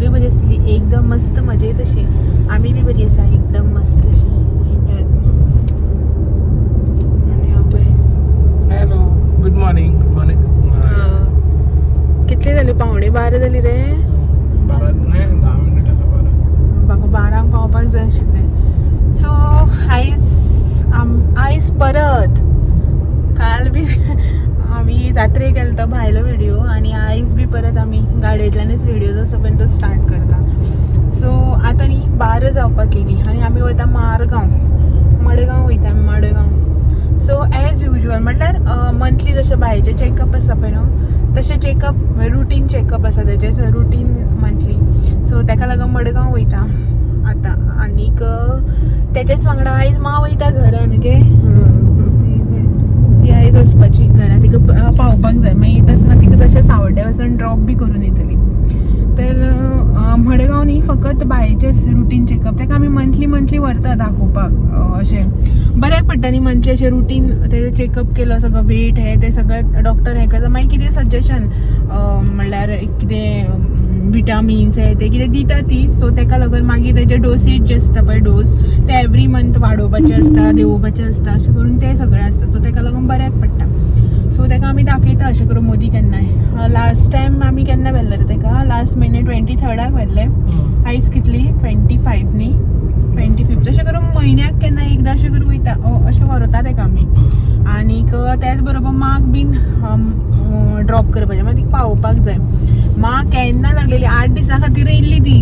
सगळी बरी आसतली, एकदम मस्त मजेत अशी. आमी बी बरी आसा, एकदम मस्त अशी. आनी हो पळय. Hello, good morning, good morning. कितली जाली? 11:45 जाली रे. 12 नाही, 10 मिनिट आला 12. म्हाका 12क पावपाक जाय आशिल्लें. सो आयज आयज परत काल बी आमी जात्रेक गेले तो भायलो व्हिडिओ आनी आयज बी परत आमी गाडयेंतल्यानच व्हिडिओ आसा पळय तो स्टार्ट करता. सो आतां न्ही 12 जावपाक गेली आनी आमी वयता मारगांव, मडगांव वयता आमी, मडगांव. सो एज युजल म्हटल्यार मंथली जशें बायेचें चॅकअप आसता पळय न्हू, तशें चॅकअप, रुटीन चॅकअप आसा तेजें, रुटीन मंथली. सो तेका लागून मडगांव वयता आतां. आनीक तेच्याच वांगडा आयज मां वयता घरान गे. ती आयज वचपाची घरा, तिका पावपाक जाय. मागीर येता आसतना तिका तशें सावड्ड्या वचून ड्रॉप बी करून येतली. तर मडगांव न्ही फकत बायेचेच रुटीन चॅकअप, ताका आमी मंथली मंथली व्हरता दाखोवपाक. अशें बऱ्याक पडटा न्ही मंथली अशें रुटीन तेजें चॅकअप केलो, सगळो वेट हे ते सगळें डॉक्टर हें करता. मागीर कितें सजेशन म्हणल्यार कितें विटामिन्स हे ते कितें दिता ती. सो तेका लागून मागीर तेजे डोसेज जे आसता पळय, डोस ते एवरी मंथ वाडोवपाचे आसता, देंवोवपाचे आसता, अशें करून ते सगळें आसता. सो तेका लागून बऱ्याक पडटा. सो तेका आमी दाखयता अशें करून मोदी केन्नाय. लास्ट टायम आमी केन्ना व्हेल्ले रे तेका? लास्ट म्हयने 23rd व्हेल्ले. आयज कितली? 25 न्ही, 25. अशें करून म्हयन्याक केन्ना एकदां अशें करून वयता, अशें व्हरता तेका आमी. आनीक त्याच बरोबर माक बीन ड्रॉप करपाचें, मागीर तिका पावोवपाक जाय. मां केन्ना लागलेली, 8 दिसां खातीर येयल्ली ती.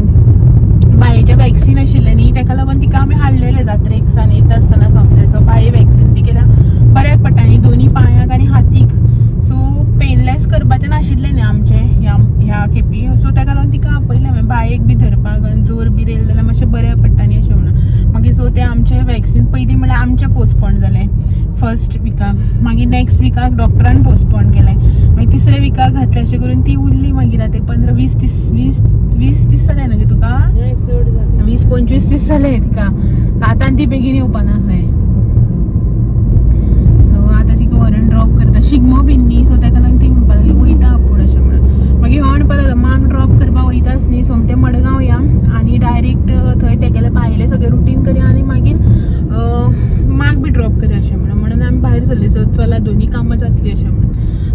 बायेचें वॅक्सीन आशिल्लें न्ही, तेका लागून तिका आमी हाडलेलें जात्रेक सान येता आसतना सोमतें. सो बाये वॅक्सीन बी केल्या बऱ्याक पडटा न्ही, दोनी पांयांक आनी हातीक. सो पेनलेस करपाचें नाशिल्लें न्ही आमचें ह्या ह्या खेपी. सो तेका लागून तिका आपयलें हांवें बायेक बी धरपाक, आनी जोर बी येयलो जाल्यार मातशें बऱ्याक पडटा न्ही अशें म्हणून. मागीर सो तें आमचें वॅक्सीन पयलीं म्हणल्यार आमचें पोस्टपोन जालें फर्स्ट विकाक, मागीर नेक्स्ट विकाक डॉक्टरान पोस्टपोन केलें, मागीर तिसऱ्या विकाक घातलें. अशें करून ती उरली. मागीर आतां 15-20 दीस, 20 दीस जाले न्हू गे तुका? 20-25 दीस जाले तिका. सो आतां ती बेगीन येवपा ना खंय. सो आतां तिका व्हरून ड्रॉप करता. शिगमो बीन न्ही, सो तेका लागून ती म्हणपाक लागली वयता आपूण अशें म्हणून. मागीर हो म्हणपाक लागलो मांक ड्रॉप करपाक वयताच न्ही, सोमतें मडगांव या आनी डायरेक्ट थंय तेगेले भायलें सगळें रुटीन करया आनी मागीर मांक बी ड्रॉप करया अशें म्हणून. म्हणून आमी भायर सरली. सो चला दोनी कामां जातलीं अशें म्हणून.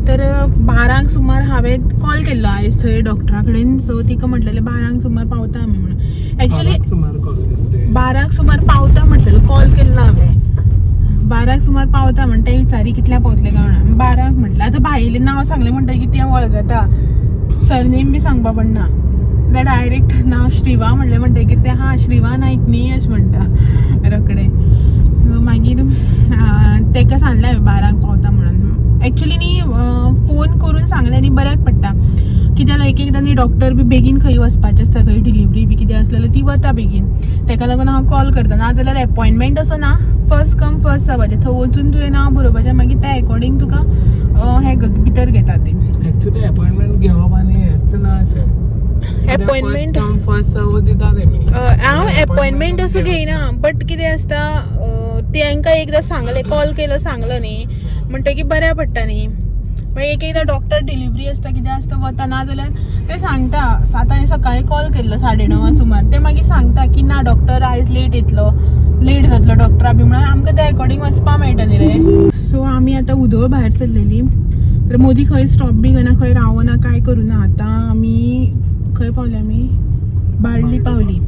तर 12क सुमार हांवें कॉल केल्लो आयज थंय डॉक्टरा कडेन. सो तिका म्हटलेलें 12क सुमार पावता आमी म्हणून. एक्चुली सुमार कॉल केले. 12क सुमार पावता म्हटलेलो, कॉल केल्लो हांवें. 12क सुमार पावता म्हण ते विचारी कितल्या पावतले काय म्हणून. 12क म्हटलें. आतां भायलें नांव सांगलें म्हणटकीर तें वळखता, सरनेम बी सांगपा पडना. तें डायरेक्ट नांव श्रीवा म्हणलें म्हणटकीर तें हा श्रीवा नायक न्ही अशें म्हणटा रोखडें. मागीर तेका सांगलें हांवें 12क पावता म्हणून. एक्चुली न्ही फोन करून सांगलें न्ही बऱ्याक पडटा, कित्याक एक एकदां न्ही डॉक्टर बी बेगीन खंय वचपाचें आसता, खंय डिलिवरी बी कितें आसलें जाल्यार ती वता बेगीन. तेका लागून हांव कॉल करता. ना जाल्यार एपॉयंटमेंट असो ना, फर्स्ट कम फर्स्ट जावपाचें. थंय वचून तुवें नांव बरोवपाचें, मागीर त्या एकॉर्डिंग तुका हें भितर घेता ती. ऍक्च्युली अपॉइंटमेंट घेवप आनी हेच ना अशें. अपॉइंटमेंट फर्स्ट सर्व दिता तेमी. हांव अपॉयंटमेंट असो घेयना, बट कितें आसता तेंकां एकदां सांगलें, कॉल केलो सांगलो न्ही म्हणटकीर बऱ्याक पडटा न्ही. मागीर एक एकदां डॉक्टर डिलिवरी आसता कितें आसता वता, ना जाल्यार ते सांगता. आतां सकाळीं कॉल केल्लो 9:30 सुमार, ते मागीर सांगता की ना डॉक्टर आयज लेट येतलो, लेट जातलो डॉक्टरा बी म्हणून. आमकां त्या एकॉर्डिंग वचपा मेळटा न्ही रे. सो आमी आतां उदोळ भायर सरलेली, तर मोदी खंय स्टॉप बी करना, खंय रावना, कांय करूना. आतां आमी खंय पावले? आमी बाळ्ळी पावली.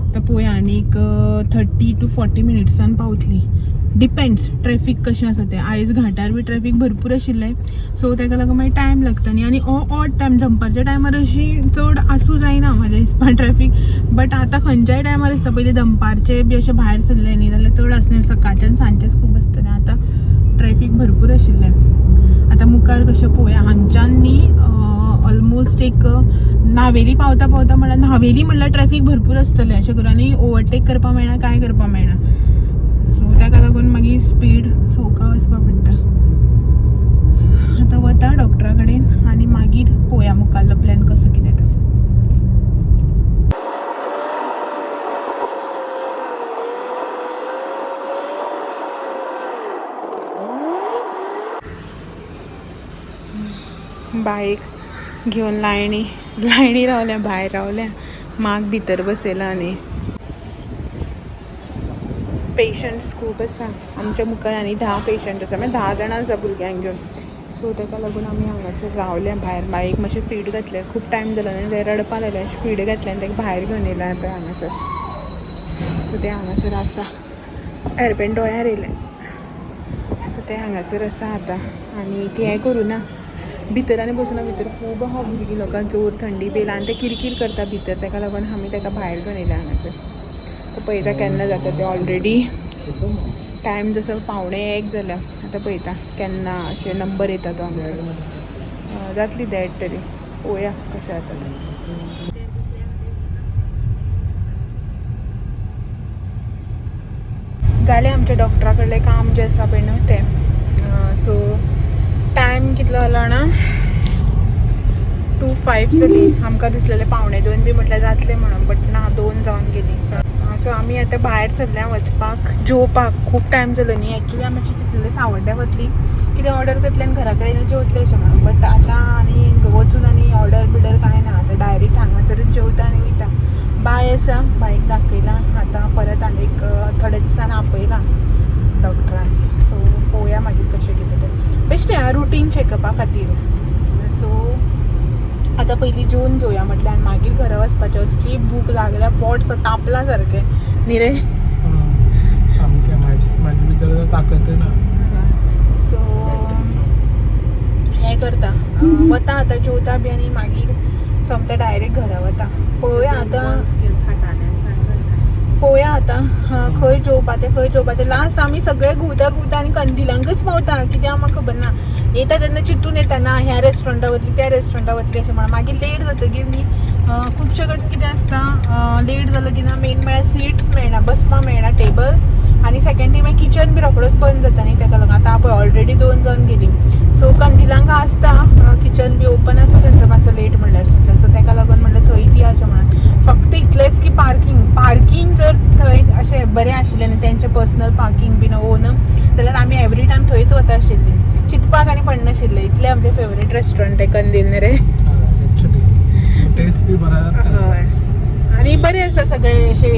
आतां पळोवया आनीक 30 टू 40 मिनिट्सान पावतली. डिपेंड्स ट्रॅफिक कशें आसा तें. आयज घांटार बी ट्रॅफिक भरपूर आशिल्लें, सो तेका लागून मागीर टायम लागता न्ही. आनी ऑड टायम, दनपारच्या टायमार अशी चड आसूं जायना म्हाज्या हिसपान ट्रॅफिक, बट आतां खंयच्याय टायमार आसता. पयलीं दनपारचे बी अशें भायर सरलें न्ही जाल्यार चड आसलें, सकाळच्यान सांजचेंच खूब आसतलें. आतां ट्रॅफिक भरपूर आशिल्लें. आतां मुखार कशें पळोवया. हांगच्यान न्ही ऑलमोस्ट एक नावेली पावता पावता म्हणल्यार, नावेली म्हणल्यार ट्रॅफिक भरपूर आसतलें अशें करून, आनी ओवरटेक करपाक मेळना, कांय करपाक मेळना. सो ताका लागून मागीर स्पीड सोवका वचपा पडटा. आतां वता डॉक्टरा कडेन आनी मागीर पळोवया मुखारलो प्लॅन कसो कितें तो. बाईक घेवन लायनी लायनी रावल्या, भायर रावल्या, माग भितर बसयला आनी पेशंट्स खूब आसा आमच्या मुखार. आनी 10 पेशंट आसा, म्हणजे 10 जाणां आसा भुरग्यांक घेवन. सो ताका लागून आमी हांगासर रावल्या भायर. बायक मातशें फीड घातलें, खूब टायम जालो न्ही, ते रडपा लागले. फीड घातलें आनी ताका भायर घेवन येयला पळय हांगासर. सो ते हांगासर आसा, हेअरबँड दोळ्यार येयलें. सो ते हांगासर आसा आतां आनी हें करूं ना, भितर आनी बसूना. भितर खूब आहा भुरगीं, लोकांक जोर थंडी बी येयला आनी ते किरकीर करता भितर. ताका लागून आमी ताका भायर घेवन येयला हांगासर. तो पळयता केन्ना जाता ते. ऑलरेडी टायम जसो 12:45 जाल्या. आतां पळयता केन्ना अशें नंबर येता तो आमचो. जातली 1:30 तरी, पळोवया कशें जाता तें. जालें आमच्या डॉक्टरा कडलें काम जें आसा पळय न्हू तें. सो टायम कितलो जालो जाणा? 2:05 जाली. आमकां दिसलेलें 1:45 बी म्हटल्यार जातलें म्हणून, बट ना, 2 जावन गेली. सो आमी आतां भायर सरल्या वचपाक जेवपाक. खूब टायम जालो न्ही. एक्चुली आमी अशें चिंतलेलें सावड्ड्या वतली, कितें ऑर्डर करतले आनी घरा कडेन जेवतले अशें म्हणून. बट आतां आनी वचून आनी ऑर्डर बिर्डर कांय ना. आतां डायरेक्ट हांगासरूच जेवता आनी वयता. बाय आसा, बायक दाखयला. आतां परत आनीक थोड्या दिसान आपयला डॉक्टरान. सो पळोवया मागीर कशें कितें तें. बेश्टें रुटीन चॅकअपा खातीर. सो आतां पयलीं जेवन घेवया म्हटलें आनी मागीर घरा वचपाचें. असली भूक लागल्या, पोट तापला सारकें न्ही रे? सामकें म्हाजे भितर ताकत ना. सो हें करता, वता आतां जेवता बी आनी मागीर सोमतें डायरेक्ट घरा वता. पळोवया आतां, पळोवया आतां खंय जेवपाचें, खंय जेवपाचें. लास्ट आमी सगळे घुंवता घुंवता आनी कंदिलांकच पावता. कित्याक आमकां खबर ना. येता तेन्ना चिंतून येता ना, ह्या रेस्टॉरंटा वतली, त्या रेस्टॉरंटा वतली अशें म्हणून. मागीर लेट जातकीर न्ही, खुबशे कडेन कितें आसता, लेट जालो की ना, मेन म्हळ्यार सिट्स मेळना, बसपाक मेळना टेबल. आनी सेकंड थिंग मागीर किचन बी रोखडोच बंद जाता न्ही ताका लागून. आतां पळय ऑलरेडी 2 जावन गेली. सो कंदिलांक आसता किचन बी ओपन आसता तेंचो मातसो लेट म्हणल्यार सुद्दां. सो ताका लागून म्हणल्यार थंय ती अशें म्हणून. फक्त इतलेंच की पार्कींग, पार्कींग जर थंय अशें बरें आशिल्लें न्ही, तेंचें पर्सनल पार्कींग बीन ओन, जाल्यार आमी एवरी टायम थंयच वता आशिल्लीं, चिंतपाक आनी पडनाशिल्लें. इतलें आमचें फेवरेट रेस्टॉरंट तें कंदील न्ही रे? एक्चुली टेस्ट बी बरा. हय, आनी बरें आसता सगळें अशें,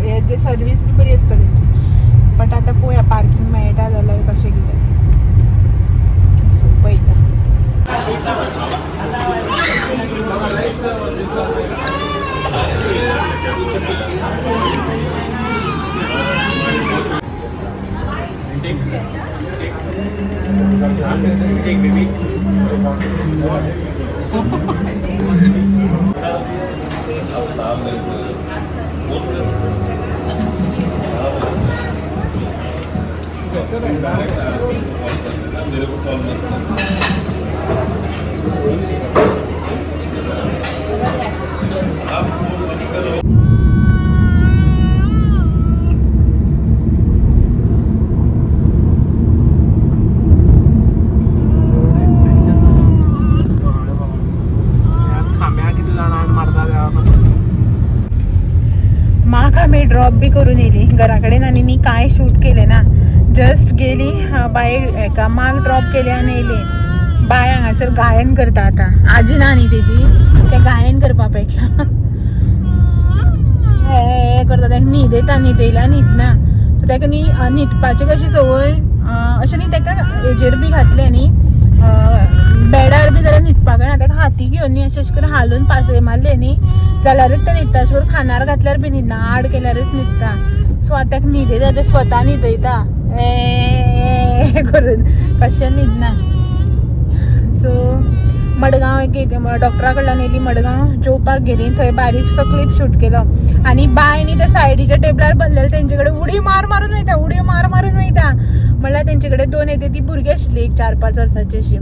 हें जे सर्वीस बी बरी आसता तेंची. बट आतां पळोवया पार्कींग मेळटा जाल्यार कशें कितें तें. सो पळयता. Take baby. खांब्या कितले जाणां मारता. म्हाका आमी ड्रॉप बी करून येयली घरा कडेन आनी न्ही कांय शूट केलें ना. जस्ट गेली बाय हेका माग ड्रॉप केली आनी येयली. बाय हांगासर गायन करता आतां. आजी ना न्ही तेजी, तें गायन करपा पेटलां. हे करता, ताका न्हीद येता, न्हिदयला न्हिदना. सो ताका न्ही न्हिदपाची कशी संवय अशें न्ही, ताका हेजेर बी घातलें न्ही बेडार बी जाल्यार न्हिदपाक जायना. ताका हाती घेवन न्ही अशें अशें करून हालून पासय मारलें न्ही जाल्यारूच तें न्हिदता. अशें करून खानार घातल्यार बी न्हिदना, आड केल्यारच न्हिदता. सो आतां ताका न्हिदयता, तें स्वता न्हिदयता ए करून, कशें न्हिदना. सो मडगांव गेली, डॉक्टरा कडल्यान येयली, मडगांव जेवपाक गेली. थंय बारीकसो क्लिप शूट केलो आनी बाय न्ही त्या सायडीच्या टेबलार बसलेले तेंचे कडेन उडी मार मारून वयता, उडी मार मारून वयता. म्हणल्यार तेंचे कडेन 2 येते ती भुरगीं आशिल्ली, एक 4-5 वर्सांची अशी,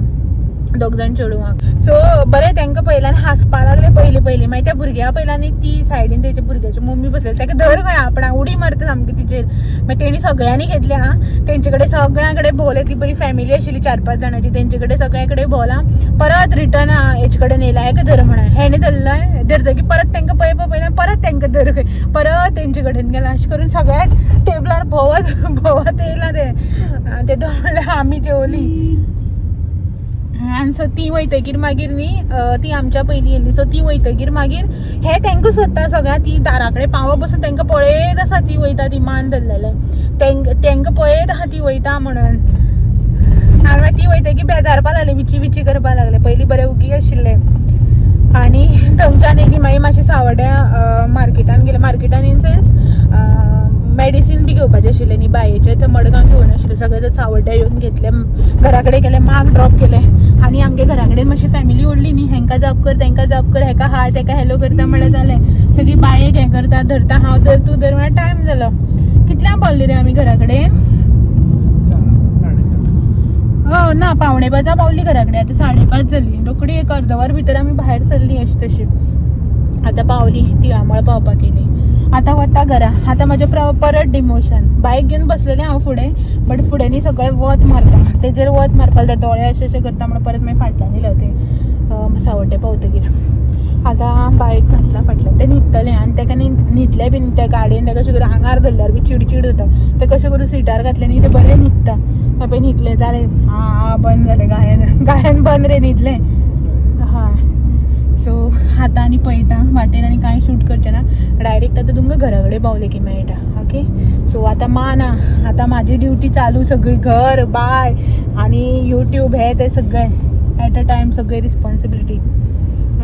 दोग जाण चेडवांक. सो बरें तांकां पयल्यान हांसपा लागले पयलीं पयलीं. मागीर त्या भुरग्या पयल्यान न्ही ती सायडीन तेच्या भुरग्याची मम्मी बसलेली, ताका धर खंय आपणा उडी मारता सामकी तिचेर. मागीर तेणी सगळ्यांनी घेतले हा, तेंचे कडेन सगळ्यां कडेन भोंवले. ती बरी फॅमिली आशिल्ली 4-5 जाणांची, तेंचे कडेन सगळ्यां कडेन भोंवला. परत रिटर्न हेचे कडेन येयला, हेका धर म्हणा, हेणे धरलें, धरतकीर परत तांकां पळय पळय, परत तांकां धर खंय, परत तेंचे कडेन गेला. अशें करून सगळ्या टेबलार भोंवत भोंवत येयला तें. तेदो म्हणल्यार आमी जेवली. आनी सो ती वयतकीर मागीर न्ही ती आमच्या पयलीं येयल्ली. सो ती वयतकीर मागीर हे तांकां सोदता सगळ्या, ती दारा कडेन पावो बसून तांकां पळयत आसा ती वयता, ती मान धरलेले तांकां पळयत आहा ती वयता म्हणून. आनी मागीर ती वयतकीर बेजारपा लागले, विची विची करपा लागले. पयलीं बरें उगी आशिल्ले. आनी थंयच्यान येयली मागीर मातशें सावड्या मार्केटान गेले. मार्केटान इन सेन्स मेडिसीन बी घेवपाचें आशिल्लें न्ही बायेचें, तें मडगांव घेवन आशिल्लें सगळें, तें सावड्ड्या येवन घेतलें, घरा कडेन गेलें, माग ड्रॉप केलें. आनी आमगे घरा कडेन मातशी फॅमिली व्हडली न्ही, हेंकां जाप कर तेंकां जाप कर, हेका हाय तेका हॅलो करता म्हळ्यार जालें. सगळी बायेक हें करता धरता, हांव धर तूं धर म्हळ्यार टायम जालो. कितल्यांक पावली रे आमी घरा कडेन? 4, 4:30. हो ना, 4:45 पावली घरा कडेन. आतां 5:30 जाली. रोखडी एक अर्द वर भितर आमी भायर सरली अशी तशी. आतां पावली तिळामळ पावपाक येयली. आतां वता घरा. आतां म्हजें परत डिमोशन. बायक घेवन बसलेलें हांव फुडें, बट फुडें न्ही सगळें वत मारता, तेजेर वत मारपाक लागता, दोळे अशें अशें करता म्हणून परत मागीर फाटल्यान येयलें तें सावड्डे पावतकीर. आतां बायक घातला फाटल्यान, तें न्हिदतलें. आनी तेका न्ही न्हिदलें बीन त्या गाडयेन तेका अशें करून आंगार धरल्यार बी चिडचीड जाता. तें कशें करून सिटार घातलें न्ही, तें बरें न्हिदता. हें पळय न्हिदलें, जालें, आं बंद जालें गायन, गायन बंद रे, न्हिदलें. हय, सो आतां आनी पळयता वाटेन आनी कांय शूट करचें ना, डायरेक्ट आतां तुमकां घरा कडेन पावलें की मेळटा. ओके, सो आतां मा ना, आतां म्हाजी ड्युटी चालू, सगळी घर बाय आनी यूट्यूब हे ते सगळें एट अ टायम, सगळी रिस्पॉन्सिबिलिटी.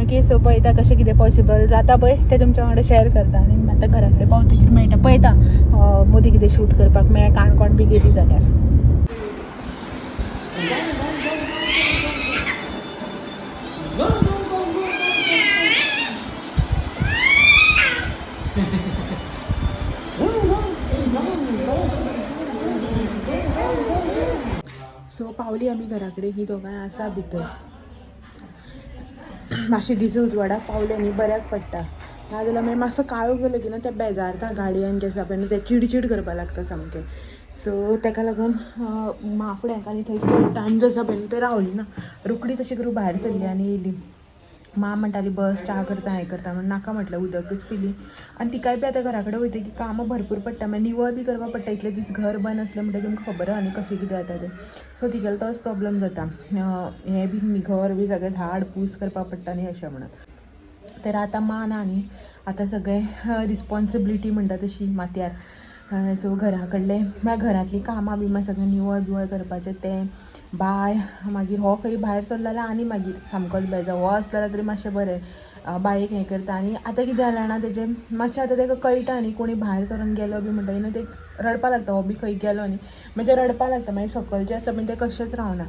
ओके, सो पळयता कशें कितें पॉसिबल जाता पळय, तें तुमच्या वांगडा शेअर करता. आनी आतां घरा कडेन पावतकीर मेळटा. पळयता मदीं कितें शूट करपाक मेळ्ळें, काणकोण बी गेली जाल्यार. सो पावली आमी घरा कडेन. ही दोगांय आसा भितर. मातशें दिस उजवाडाक पावलें न्ही बऱ्याक पडटा, नाजाल्यार मागीर मातसो काळोख जालो की ना ते बेजारता गाडयेन जे आसा पळय न्हू, ते चिडचीड करपाक लागता सामकें. सो ताका लागून मा फुडें आनी थंय चड टायम जो आसा पळय न्हू ते रावली ना, रोखडी तशें करून भायर सरली आनी येयली. माँ म्हणटाली बस च्या करता हें करता म्हण, नाका म्हटलें, उदकच पिली. आनी तिकाय बी आतां घरा कडेन वयतकीर कामां भरपूर पडटा, मागीर निवळ बी करपाक पडटा. इतले दीस घर बंद आसलें म्हणटकीर तुमकां खबर आहा न्ही कशें कितें जाता तें. सो तिगेलो तोच प्रॉब्लम जाता, हें बी घर बी सगळें झाड पूस करपाक पडटा न्ही अशें म्हणून. तर आतां मा ना न्ही, आतां सगळें रिस्पॉन्सिबिलिटी म्हणटा तशी माथ्यार. सो घरा कडलें म्हळ्यार घरांतलीं कामां बिमां सगळें निवळ बिवळ करपाचें तें बाय. मागीर हो खंय भायर सरलो जाल्यार आनी मागीर सामकोच बेजार. हो आसलो जाल्यार तरी मातशें बरें, बायेक हें करता. आनी आतां कितें जालें जाणा, तेजें मातशें आतां ताका कळटा न्ही, कोणी भायर सरून गेलो बी म्हणटकीर न्हू ते रडपाक लागता. हो बी खंय गेलो न्ही मागीर ते रडपाक लागता, मागीर सकयल जें आसा पळय तें कशेंच रावना.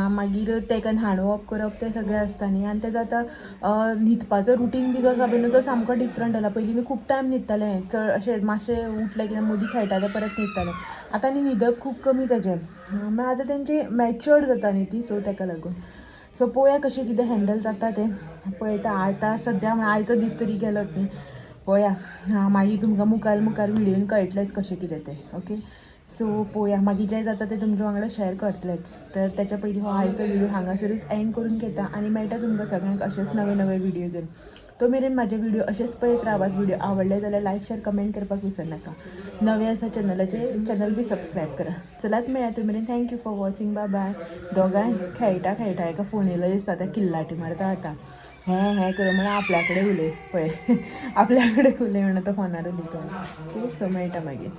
मागीर ताका न्हाणोवप करप तें सगळें आसता न्ही. आनी तेजो आतां न्हिदपाचो रुटीन बी जो आसा पळय न्हू तो सामको डिफरंट जाला. पयलीं न्हू खूब टायम न्हिदतालें, चड अशें मातशें उठलें की मदीं खेळटालें परत न्हिदतालें. आतां न्ही न्हिदप खूब कमी ताजें, मागीर आतां तेंची मॅच्युअर्ड जाता न्ही ती, सो ताका लागून. सो पळोवया कशें कितें हँडल जाता तें पळयता. आतां सद्या म्हळ्यार आयचो दीस तरी गेलोच न्ही, पळोवया मागीर तुमकां मुखार मुखार व्हिडियोन कळटलेंच कशें कितें तें. ओके, सो पळोवया मागीर जें जाता तें तुमच्या वांगडा शेअर करतलेच. तर त्याच्या पयलीं हो आयचो व्हिडिओ हांगासरूच एंड करून घेता आनी मेळटा तुमकां सगळ्यांक अशेंच नवे नवे व्हिडिओ घेवन. तो मेरेन म्हाजे व्हिडिओ अशेंच पळयत रावात. व्हिडिओ आवडले जाल्यार लायक शेअर कमेंट करपाक विसरनाका. नवे आसा चॅनलाचेर चॅनल बी सबस्क्रायब करा. चलात मेळया तो मेरेन. Thank you for watching, bye bye. दोगांय खेळटा खेळटा एका फोनीलो दिसता आतां किल्लाटी मारता. आतां हें हें करूं म्हळ्यार आपल्या कडेन उलय पळय, आपल्या कडेन उलय म्हणून तो फोनार उलयता. ओके, सो मेळटा मागीर.